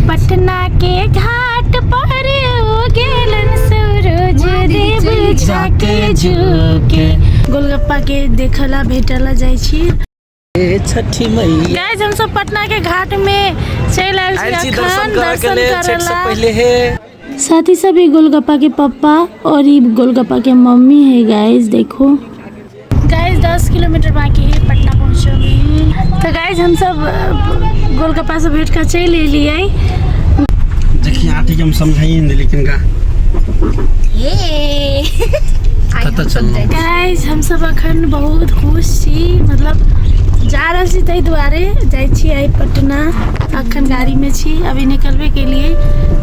पटना के घाट पर उगेलन सूरज देव जाके झुके। गोलगप्पा के देखला भेटला जाइ छी। ए छठी मैया। गाइस, हम सब पटना के घाट में चलि आयल आयल छी छी दर्शन अखन करऽ के दर्शन लेल छठि से करला। पहिले हे। साथ ही सब ये गोलगप्पा के पप्पा और ये गोलगप्पा के मम्मी है। गाइस देखो, गाइस 10 किलोमीटर बाकी है पटना पहुँचे में। तो गाइस, हम सब गोलगप्पा से भेंट कर चलि एलियै। देखिए, आंटी के हम समझाइए नहीं लेकिन का कतऽ चललहुँ? गाइस, हम सब अखन बहुत खुश छी, मतलब जा रहल छी, ताहि दुआरे जाइ छी आइ पटना। अखन गाड़ीमे छी, अभी निकलबे के लिए।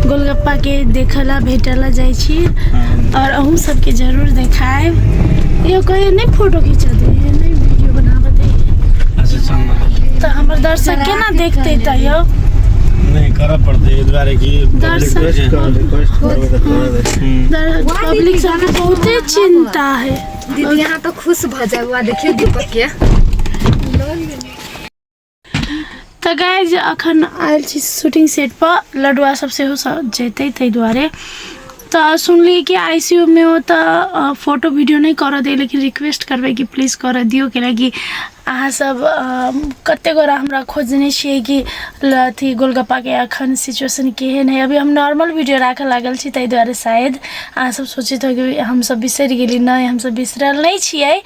गोलगप्पा के देखला भेटला जाइ छी और अहूँ सबके जरूर देखायब। यो कहियो नहि फोटो खींच दे, नहि वीडियो बनाबऽ दे। अच्छा, चल। तऽ हमर दर्शक केना देखते तैयो? नहीं करऽ पड़तै एहि दुआरे कि दर्शक पब्लिक सबके बहुते चिंता है। दीदी, यहाँ तो खुश भऽ जाए हुआ। देखियो दीपक के। तऽ गाइज, अखन आयल छी शूटिंग सेट पर। लडुआ सब सेहो सब जेतै, ताहि दुआरे। तऽ सुनलियै कि आई सी you मे ओतऽ फोटो वीडियो नहि करऽ दे, लेकिन रिक्वेस्ट करबै कि प्लीज करऽ दियौ, कैलाकि अहाँ सब कते गोरा हमरा खोजने छियै कि अथी गोलगप्पाके अखन सिचुएशन केहन है। अभी हम नॉर्मल वीडियो राखऽ लागल छी, ताहि दुआरे शायद अहाँ सब सोचैत हो कि हमसब बिसरि गेली। नहि, हमसब बिसरल नहि छियै।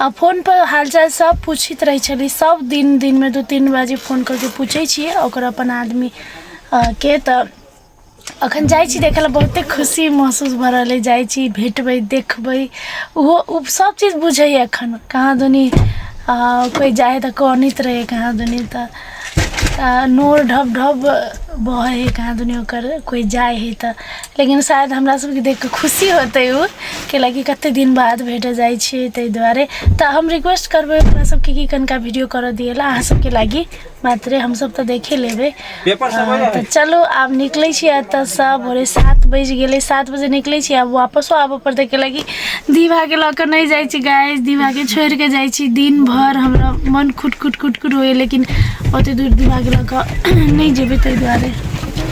आ फोनपर हालचाल सब पूछैत रहै छली। सब दिन दिनमे 2-3 बजे फोन करके पूछै छियै ओकर अपन आदमी के। तऽ अखन जाइ छी देखै लए, बहुते खुशी महसूस भऽ रहल अइ। जाइ छी, भेटबै, देखबै। ओहो ओ सब चीज बुझैए अखन। कहाँ दुनी कोइ जाइ हइ तऽ कनैत रहै कहाँ दुनी, तऽ नोर ढब ढब बहै हइ कहाँ दुनी ओकर, कोइ जाइ हइ तऽ। लेकिन शायद हमरा सबके देख कऽ खुशी होतै ओ, कैलाकि कते दिन बाद भेटऽ जाइ छियै, ताहि दुआरे। तऽ हम रिक्वेस्ट करबै ओकरा सबके कि कनिका वीडियो करऽ दियै लए, अहाँ सबके लागि मात्रे, हमसब तऽ देखे लेबै। तऽ चलू, आब निकलै छी एतऽसँ। भोरे 7 बजि गेलै, 7 बजे निकलै छी। आब वापसो आबऽ पड़तै, कैलाकि दीवाके लऽ कऽ नहि जाइ छी। गाइस, दीवाके छोड़िके जाइ छी। दिन भरि हमरा मन खुट खुट खुट खुट होइए, लेकिन ओते दूर दीवाके लऽ कऽ नहि जेबै, ताहि दुआरे।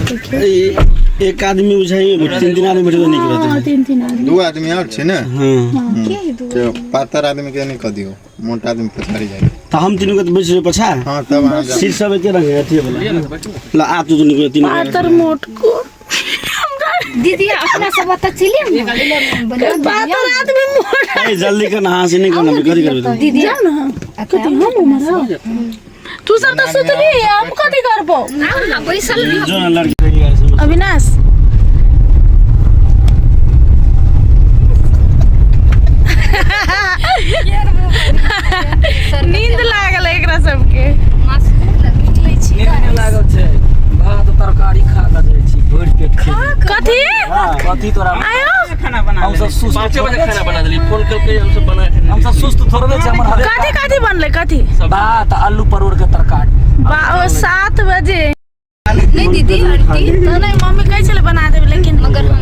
देखियौ। एक आदमी बुझाइए, तीन तीन आदमी बैठे नीक रहतै। हँ, तीन तीन आदमी। दू आदमी और छै ने? हँ। तो पातर आदमी के नहीं कह दियो, मोटा आदमी पछाड़ी जाए। तऽ हम तीनू के तऽ बैस जेबै पछा। हाँ, तब अहाँ जाउ। सीट सब एके रंग है, अथिए वाला ला आ तू दुनू के तीनू के। पातर मोट को दीदी, अपना सब ओतऽ चलिए ने बना। पातर आदमी मोट। ए जल्दी कर ना, हाँ से नहीं करना, कथी करबै तू? दीदी। जाउ ने, कथी हम उमर तू सब तऽ सुतली, हम कथी करबो? आउ ने, बैसल रह। जो ना लड़की रही है ऐसे। अविनाश, नींद लागल है एकरा सबके। नींद नहि लागल छै, भात तरकारी खा कऽ जाइ छी, भरि पेट खेबै। कथी? कथी तोरा? आयो। हम सब सुस्त 5 बजे खाना बना देली, फोन करके हम सब बना के हम सब सुस्त थोड़बे छै, हमर हरेक कथी कथी बनलै, कथी? भात आलू परोड़ के तरकारी। बा ओ 7 बजे। नहीं दीदी, आंटी। तऽ नहि, मम्मी कहै छलै बना देबै, लेकिन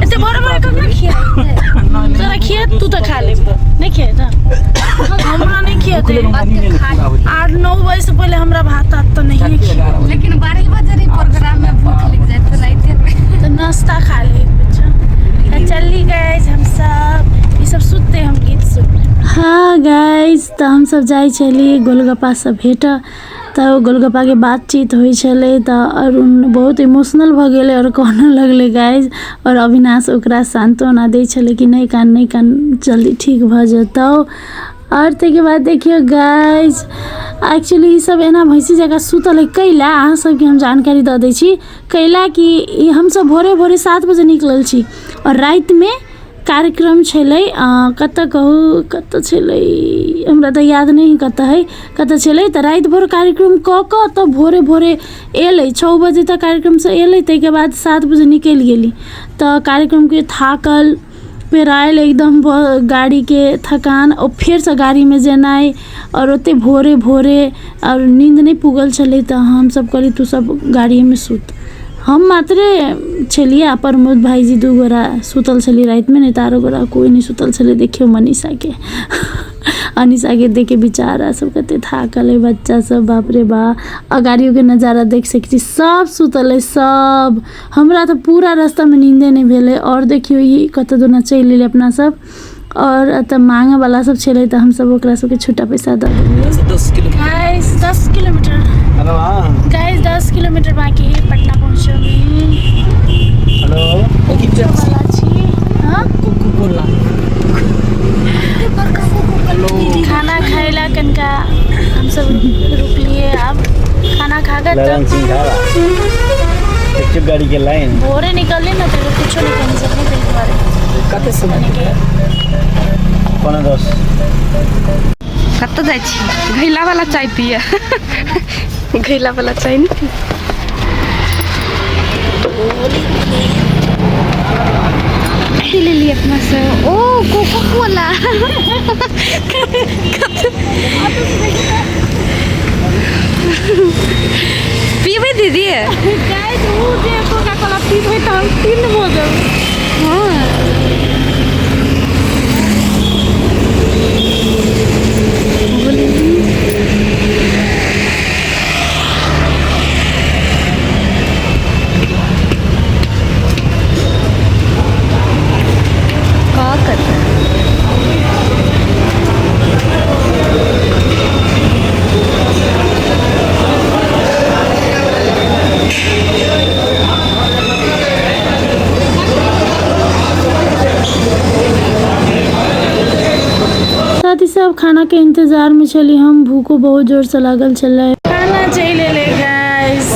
एते भोरे भोरे कखन खिया तोरा? खिया तू तऽ खा लेब, नहि खिया तऽ हमरा नहि खियेतै। 8-9 बजे से पहिले हमरा भात तात तऽ नहिए खिया। लेकिन 12 बजे रही प्रोग्राम में, भूख लग जाए तो राइते में। तऽ नाश्ता खा ले बच्चा। तऽ चलली गाइस, हम सब ई सब सुतते, हम गीत सुनबै। हाँ गाइस, तऽ हमसब जाइ छली गोलगप्पा सब भेटऽ, तऽ गोलगप्पाके बातचीत होइ छलै, तऽ अरुण बहुत इमोशनल भऽ गेलै आओर कानऽ लगलै गाइस। आओर अविनाश ओकरा सान्त्वना दै छलै कि नहि कान, नहि कान, जल्दी ठीक भऽ जेतौ। आओर ताहिके बाद देखियौ गाइस, एक्चुअली ई सब एना भैंसी जकाँ सुतल है कैला, अहाँ सबके हम जानकारी दऽ दै छी। कैला कि ई हमसब भोरे भोरे 7 बजे निकलल छी आओर रातिमे कार्यक्रम छलै। कतऽ कहू, कतऽ छलै, हमरा तऽ याद नहि कतऽ हइ, कतऽ छलै। तऽ राति भरि कार्यक्रम कऽ कऽ तब भोरे भोरे एलै, 6 बजे तक कार्यक्रमसँ एलै, ताहिके बाद 7 बजे निकलि गेली। तऽ कार्यक्रमके थाकल पेरायल एकदम गाड़ीके थकान आओर फेरसँ गाड़ीमे जेनाइ आओर ओतेक भोरे भोरे, आओर नीन्द नहि पुगल छलै। तऽ हमसब कहलिए तू सब गाड़िएमे सुत। हम मात्रे छलियै आ प्रमोद भाइजी दू गोरा सुतल छलियै रातिमे, नहि तऽ आरो गोरा कोइ नहि सुतल छलै। देखियौ मनीषाके, अनिशाके देख के बेचारा सब कते थाकल है बच्चा सब, बाप रे बा। अगाड़ियोके नजारा देख सकै छी, सब सुतल है सब। हमरा तऽ पूरा रास्तामे नींदे नहि भेलै। आओर देखियौ ई कतऽ दुना चलि एलै अपना सब। आओर एतऽ मांगऽवला सब छलै तऽ हमसब ओकरा सबके छुट्टा पैसा दऽ देलियै। 10 किलोमीटर गाइस 10 किलोमीटर। हेलो हाँ। गाइस 10 किलोमीटर बाकी है पटना पहुँचने में। हेलो। वाला छी। हाँ? कोको-कोला। खाना खाइला कनिका हमसब रुकलिए। आब खाना खा कऽ ललन तब सिंह ढाबा एक गाड़ी के लाइन। भोरे निकलली ने तऽ कुछो नहि कहि सकली, ताहि दुआरे। कते समय? कनिके 9:45। कतऽ जाइ छी? घैला वाला चाय पिए, घैला वाला चाय नहि पी। पी लेली अपना से। ओ कोको कोला पीबै दीदी? गाइस उ जे कोका कोला पीबै तऽ हम तीन भऽ जेबै। हाँ। का कर साथ ही सब खाना के इंतजार में छली हम, भूखो बहुत जोर से लागल छलै। खाना चलि एलै गाइस,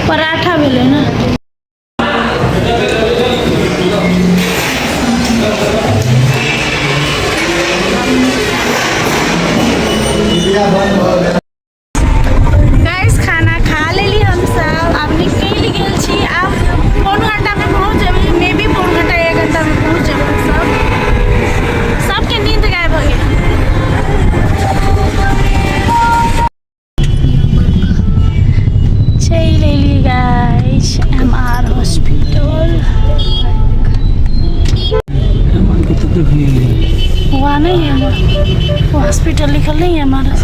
पराठा भेलै ने। गाइस खाना खा लेली हमसब, आब निकलि गेल छी। आब पौन घंटामे पहुँच जेबै, मे बी पौन घंटा 1 घंटामे पहुँच जेबै हमसब। सबके नींद गायब भऽ गेल। चलि एली गाइस MR hospital. के तो देख लिए। वहाँ नहीं है, वो हॉस्पिटल लिखल नहीं है हमारा।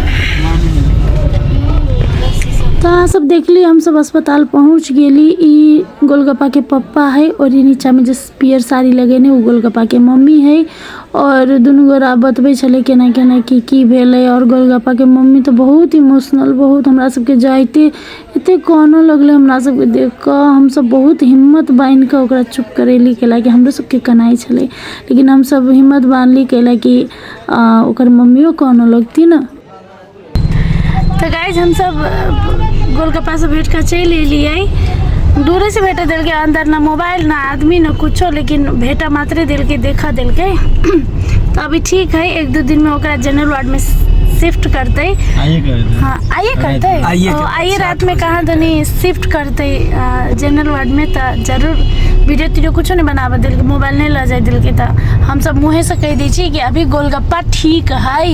तऽ अहाँ सब देखली हमसब अस्पताल पहुँच गेली। ई गोलगप्पा के पप्पा है और ई नीचा में जे पियर साड़ी लगेने ओ गोलगप्पा के मम्मी है। और दुनू गोरा बतबै छलै केना केना की की भेलै। और गोलगप्पा के मम्मी तऽ बहुत इमोशनल, बहुत हमरा सबके जाइते एते कानऽ लगलै हमरा सबके देख कऽ। हमसब बहुत हिम्मत बान्हि कऽ ओकरा चुप करेली, कैलाकि हमरो सबके कनाइ छलै, लेकिन हमसब हिम्मत बान्हली कैलाकि ओकर मम्मियो कानऽ लगती ने। तऽ गाइस हमसब गोलगप्पा से भेट कऽ चलि एलियै। दूरे से भेट देलकै, अंदर ना मोबाइल ना आदमी ना कुछो, लेकिन भेट मात्रे देलकै, देखऽ देलकै। तऽ अभी ठीक है, 1-2 दिन में ओकरा जनरल वार्ड में शिफ्ट करतै। आइए कर दे। हाँ आइए करतै। आइए ओ, करतै, आइए 7 रात में कहाँ दनी शिफ्ट करतै जनरल वार्ड में। तऽ जरूर वीडियो तीडियो कुछो नहीं बनाबऽ देलकै, मोबाइल नहीं लऽ जाय देलकै। तऽ हमसब मुँहे से कहि दै छी कि अभी गोलगप्पा ठीक है, हाँ,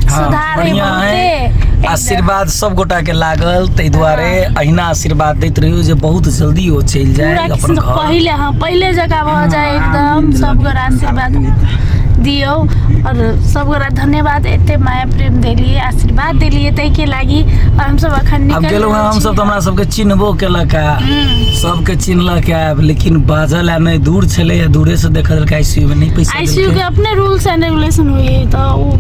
सुधार है बढ़िया बहुते है। एकदम। आशीर्वाद सब गोटा के लागल, ताहि दुआरे अहिना आशीर्वाद दैत रहियो जे बहुत जल्दी ओ चलि जाय पूरा अपन किस्म घर। पहिले, हाँ पहिले जकाँ भऽ जाय एकदम। सब गोरा आशीर्वाद दियौ और सब गोरा धन्यवाद, एते माया प्रेम देलिए, आशीर्वाद देलिए ताहिके लागी। और हमसब अखन आब निकल गेलहुँ रहल हँ हमसब छी। तऽ हमरा सबके चिन्हबो केलक है, सबके चिन्हलक है, लेकिन बाजल है नहि, दूर छलै है, दूरे से देखल देलकै। आईसीयू में नहि पैसा आईसीयू के देलकै। अपने रूल्स एंड रेगुलेशन होइ है, तऽ ओ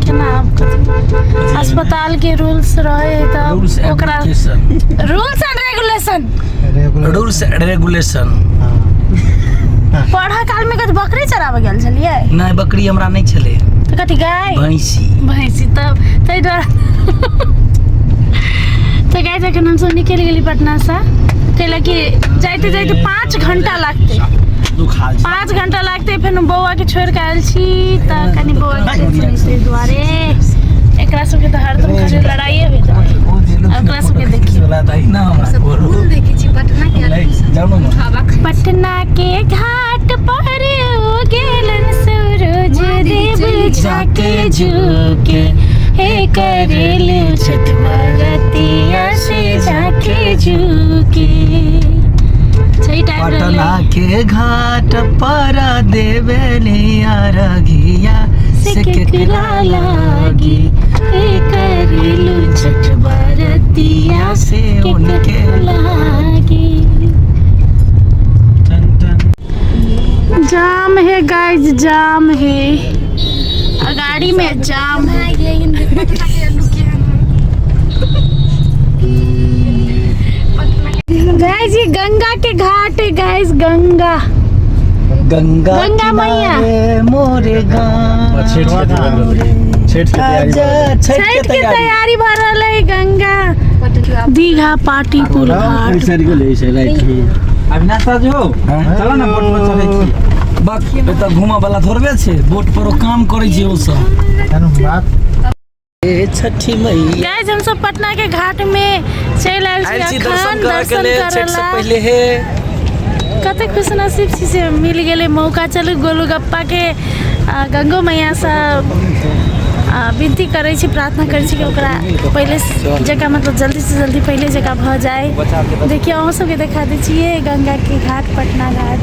केना आब कथी अस्पताल के रूल्स रहे तऽ रूल्स एंड ओकरा regulation, rules and regulation, rules and regulation. पढ़ऽ काल में कथी बकरी चराबऽ गेल छलियै? नहि, बकरी हमरा नहि छलै। तऽ कथी गाय? भैंसी। भैंसी। तब ताहि दुआरे तऽ गाय जखन हमसब निकलि गेली पटनासँ, कैला कि जाइते जाइते 5 घंटा लागतै, 5 घंटा लागतै। फेर बौआके छोड़ि कऽ आयल छी तऽ कनि बौआके टेंशन ताहि दुआरे। एकरा सबके तऽ हरदम खाली लड़ाइए होइत रहै। ओकरा सबके देखियौ। फूल देखै छी पटना के जाउ ने। पटना के घाट पर उगेलन सूरज देव, जाके झुके हे करेलु छठ बरतिया से जाके झुके। सही टाइम पटना रहलै। के घाट पर देवेली अरघिया से केकरा लागी ए करेलू छठ बरतिया से उनके लागी। Ton ton. जाम है गाइस, जाम है, गाड़ी में जाम है। गाइस ये गंगा के घाट है गाइस, गंगा गंगा गंगा मैया। किनारे मोरे गाँव। छठ के छठ के तैयारी आजा, छठ छठ के के तैयारी तैयारी भरल है गंगा। दीघा पाटीपुर घाट। अविनाश बाजू चलो ना बोट पर चढ़ै छी। बक एतऽ घूमऽ वाला थोड़बे छै, बोट पर ओ काम करै छै ओ सब। ए छठी मैया। गाइस हम सब पटना के घाट में चलि आयल आयल छी छी दर्शन अखन करऽ के दर्शन लेल छठ से करला। पहिले हे। कते खुश नसीब छी से मिल गेलै मौका। चलू गोलगप्पा के गंगो मैया से विनती करै छी, प्रार्थना करै छी कि ओकरा पहिले जकाँ मतलब जल्दी से जल्दी पहिले जकाँ भऽ जाय। देखियौ अहूँ सबके देखा दै छियै गंगा के घाट, पटना घाट।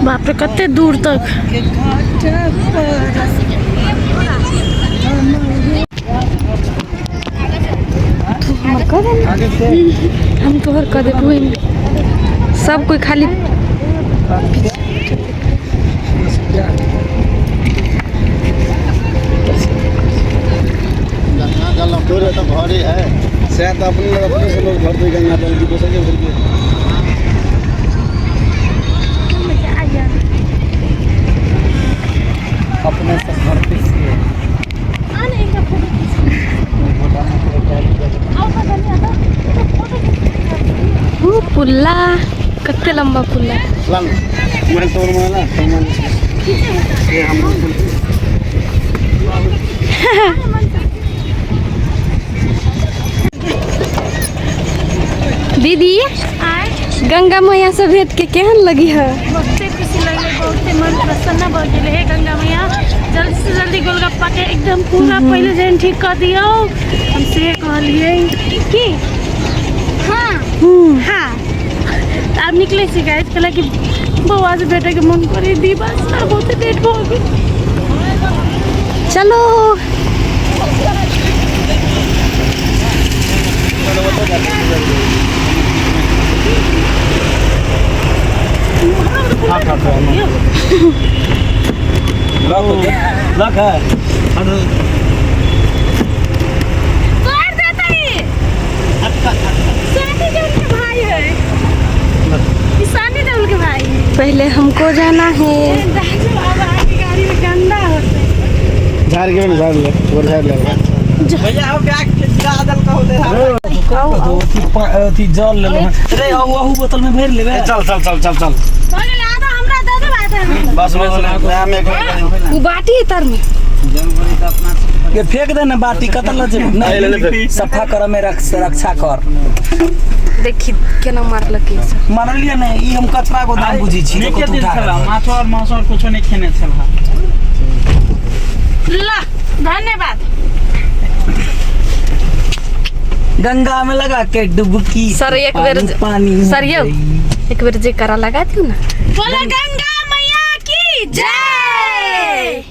बाप रे कते दूर तक। के घाट पर हमर कऽ दे ने। हम तोहर कऽ देबो। सब कोई खाली गंगा जल थोड़े तो भरे है। शायद अपने अपने से लोग भरते गंगा जल की दोसर के भर के। अपने से भरते छियै। ऊ पुल्ला कते लंबा पुल्ला। लाल मोबाइल तोड़ मोबाइल तो मन ये हम दीदी गंगा मैया से भेंट के केहन लगी है? बहुते खुशी लगलै, बहुते मन प्रसन्न भऽ गेलै। हे गंगा मैया जल्दी से जल्दी गोलगप्पा के एकदम पूरा पहिले जेहन ठीक कऽ दियौ, हम से कहलियै की हाँ हाँ। तऽ आब निकलै छी गाइस, कहलक कि बौआ से भेटैके मन करै दी बस आब बहुते लेट भऽ गेल। चलो लक है। तोड़ देतै सनी देओल के भाई है, ई सनी देओल के भाई है। पहले हमको जाना है। दाजू अब आके गाड़ी में गंदा होते। झाड़ के ना झाड़ ले और झाड़ ले। भैया हम बैग के दादल कहू दे अथी जल लेलहुँ हँ। रे अहू अहू बोतल में भरि लेबै। चल चल चल चल चल भऽ गेलै आधा, हमरा दऽ देब आधा हमरा। बस बस हम एक मिनट। उ बाटी है तर में। ये फेंक दे ना बाटी, कतऽ लऽ जेबै? नहीं सफा कर में रक्षा कर। देखी केना मारलक ई सब। मानलियै ने ई हम कचरा गोदाम बुझै छी। नीके देखो तू दिन उठा छला कऽ। माछ और मांस और कुछो नहीं खेने छला। ला धन्यवाद। गंगा में लगा के डुबकी सर, एक बेर पानी पानी हो सर, यौ। गई। एक बेर जे करा लगा दियौ ना। बोला गंगा मैया की जय।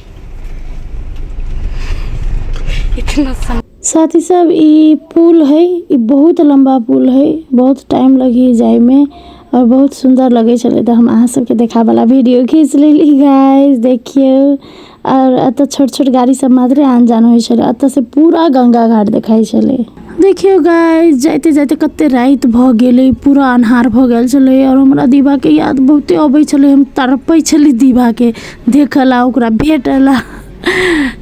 इतना सम साथी सब ई पुल है, ई बहुत लंबा पुल है, बहुत टाइम लगी जाय में और बहुत सुंदर लगे छलै। तऽ हम अहाँ सबके देखाबला वीडियो खींच लेली गाइस, देखियौ। और एतऽ छोट छोट गाड़ी सब मात्रे आन जान होइ छलै, एतऽ से पूरा गंगा घाट देखाइ छलै। देखियौ गाइस जाइते जाइते कते राति भऽ गेलै, पूरा अन्हार भऽ गेल छलै और हमरा दीवाके याद बहुते अबै छलै। हम तड़पै छली दीवाके देखला, ओकरा भेटला।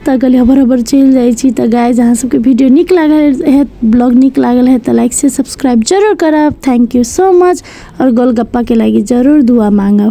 तऽ कहलियै हबर हबर चलि जाइ छी। तऽ गाइस अहाँ सबके वीडियो नीक लागल हैत, ब्लॉग नीक लागल है तऽ लाइक से सब्सक्राइब जरूर करब। Thank you so much. और गोलगप्पाके लागि जरूर दुआ मांगब।